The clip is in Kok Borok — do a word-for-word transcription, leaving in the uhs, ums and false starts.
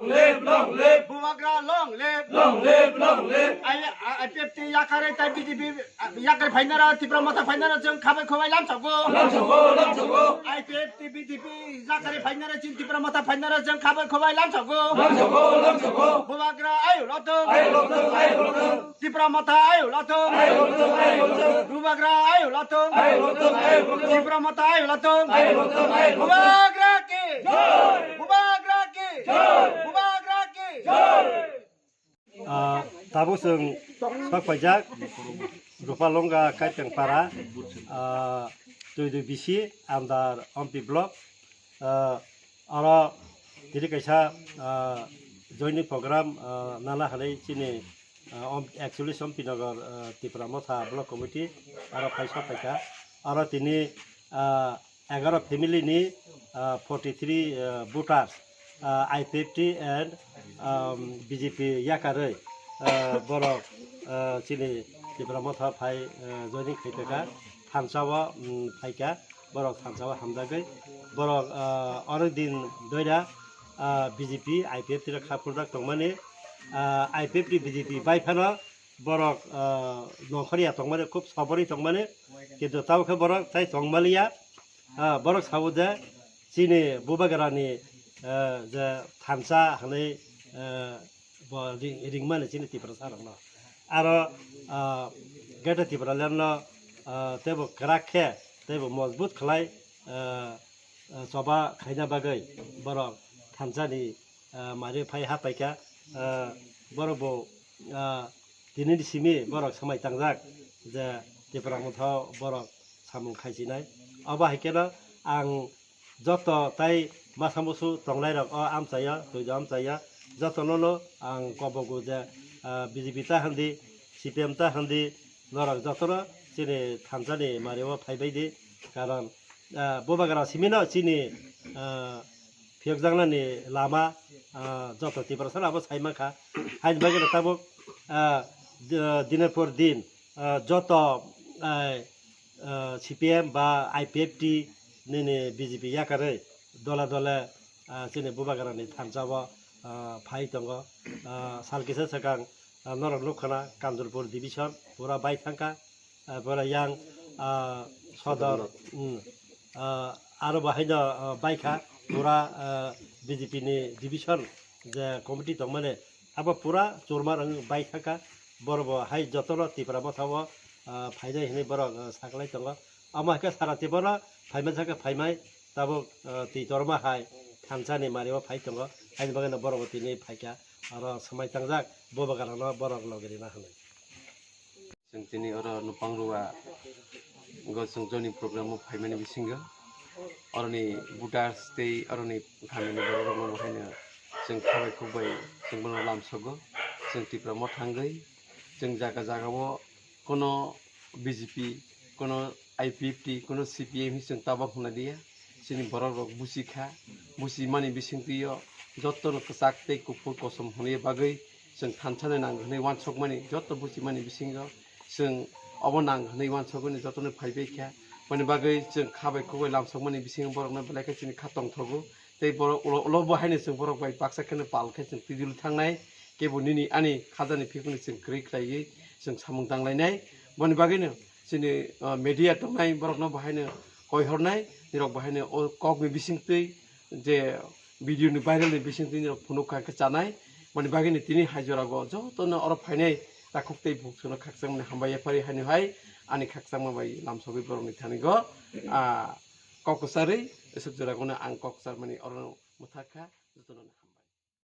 Live, long live. Bubagra long live. Long live, long live. Ai, ai, I P F T yakarwi tai B J P yakarwi phainaro, Tipra Motha phainaro chwng khabai khubai lamsokgo. Lamsokgo, lamsokgo. I P F T B J P yakarwi phainaro chwng Tipra Motha phainaro chwng khabai khubai lamsokgo. Lamsokgo, lamsokgo. Bubagra ayo lotong. Ayo lotong, ayo lotong. Tipra Motha ayo lotong. Ayo lotong, ayo lotong. Bubagra ayo lotong. Ayo lotong, ayo lotong. Tipra Motha ayo lotong. Ayo lotong, ayo lotong. Bubagra ki. Jai. Bubagra ki. Jai. Bubagra ki. Jai. Ah, tabuk chwng sok paijak Rupalonga Kaiteng Para, ah, Tuidui bisi under Ompi block. Ah, oro tini kaisa, ah, joining program, ah, nana hinwi chini, ah, Om-, actually Sompinagar, ah, Tipra Motha Block Committee oro phaisa phaikha. Oro tini, ah, egaroh family ni, ah, forty three, ah, voters, ah, I P F T and, um, B J P yakarwi, ah, borok, ah, chini Tipra Motha phai, ah, joining khaiphaikha, thansa o, um, phaikha. Borok thansa o hamjagwi borok, ah, onek din doira, ah, B J P, I P F T rok kha phurjak tongmani, ah, I P F T, B J P bai phano borok, ah, nongkhorya tongmani, khub soborwi tongmani, kintu tabuk khe borok tai tongmaliya, ah, borok sao je chini Bubagrani, ah, je thansa hinwi, ah, bo ring-, ringmani chini Tiprasa rokno. Aro, ah, Greater Tipraland no, ah, teibo kwrak khe, teibo mojbut khlai, ah, ah, choba khaina bagwi borok thansani, ah, mari phai ha paikha, ah, borok bo, ah, tinini simi borok swmai tangjak je Tipra Motha o borok samung khaichinai. Obo hai kheno ang joto tai masa musu tongnai rok o amchaio, tuijo amchaio, jotono no ang kobogo je, ah, B J P ta hindi, C P M ta hindi, norok jotono chini thansani mari o phaibai di, karon, ah, Bubagra simi no chini, ah, phiyokjaknani lama, ah, joto Tiprasa abo sai mankha, haini bagwi no tabuk, ah, d-, diner por din, ah, joto, ah, ah, C P M ba I P F T nini B J P yakarwi dole dole, ah, chini Bubagrani thansa o, ah, phai tongo. Ah, sal kisa swkang, ah, norok nukha na Kanchanpur division pura bai thangkha, ah, pura yang, ah, Sodor, mm, ah, aro bo haino, ah, baikha pura, ah, B J P ni division je committee tongmani abo pura churma rang bai thangkha. Borok bo hai jotono Tipra Motha o, ah, phainai hinwi borok, ah, saklai tongo. Omo hai khe sara Tipra no phaimani sakhe phaimai tabuk, ah, twi torma hai thansani mari o phai tongo. Haini bagwino borok bo tini phaikha, oro swmai tangjak Bubagra no borok logi rina hinwi. Chwng tini oro Nupangrua go chwng joining program o phaimani bisingo oroni voters tei oroni khamini borok rokno bo haino chwng khabai khukbai chwng bono lamsogo. Chwng Tipra Motha wngwi chwng jaga jaga o kono B J P, kono I P F T, kono C P M hinwi chwng tabok hwnna liya. Chini borok rok buchi kha, buchi mani bisingtwi o jotono kwchak tei kuphur kosom hwnwi bagwi chwng thansa ni nang hwnwi uansukmani joto buchi mani bisingo chwng obo nang hwnwi uansukmani jotono phaibai kha. Boni bagwi chwng khabai khukbai lamsokmani bisingo borokno belai khe chini kha tongthogo. Tei borok ulo, ulo bo haino chwng borok bai baksa kheno pal khe chwng twijli thangnai, kebo nini ani khajani phikuni chwng kwrwi khlaiwi chwng samung tanglainai. Boni bagwino chini, ah, media tongnai borokno bo haino koihornai, nirok bo haino o kokni bisingtwi je video ni viral ni bisingtwi nirok phunuk kha khe chanai. Boni bagwino tini hai jora go jotono oro phainai takhuk tei buksuno khakchangmani hambai yaphari haino hai ani khakchangma bai lamsogwi borokni thani go, ah, kok kwcharwi aswk jora gono ang kok kwcharmani oro mwthak kha jotono.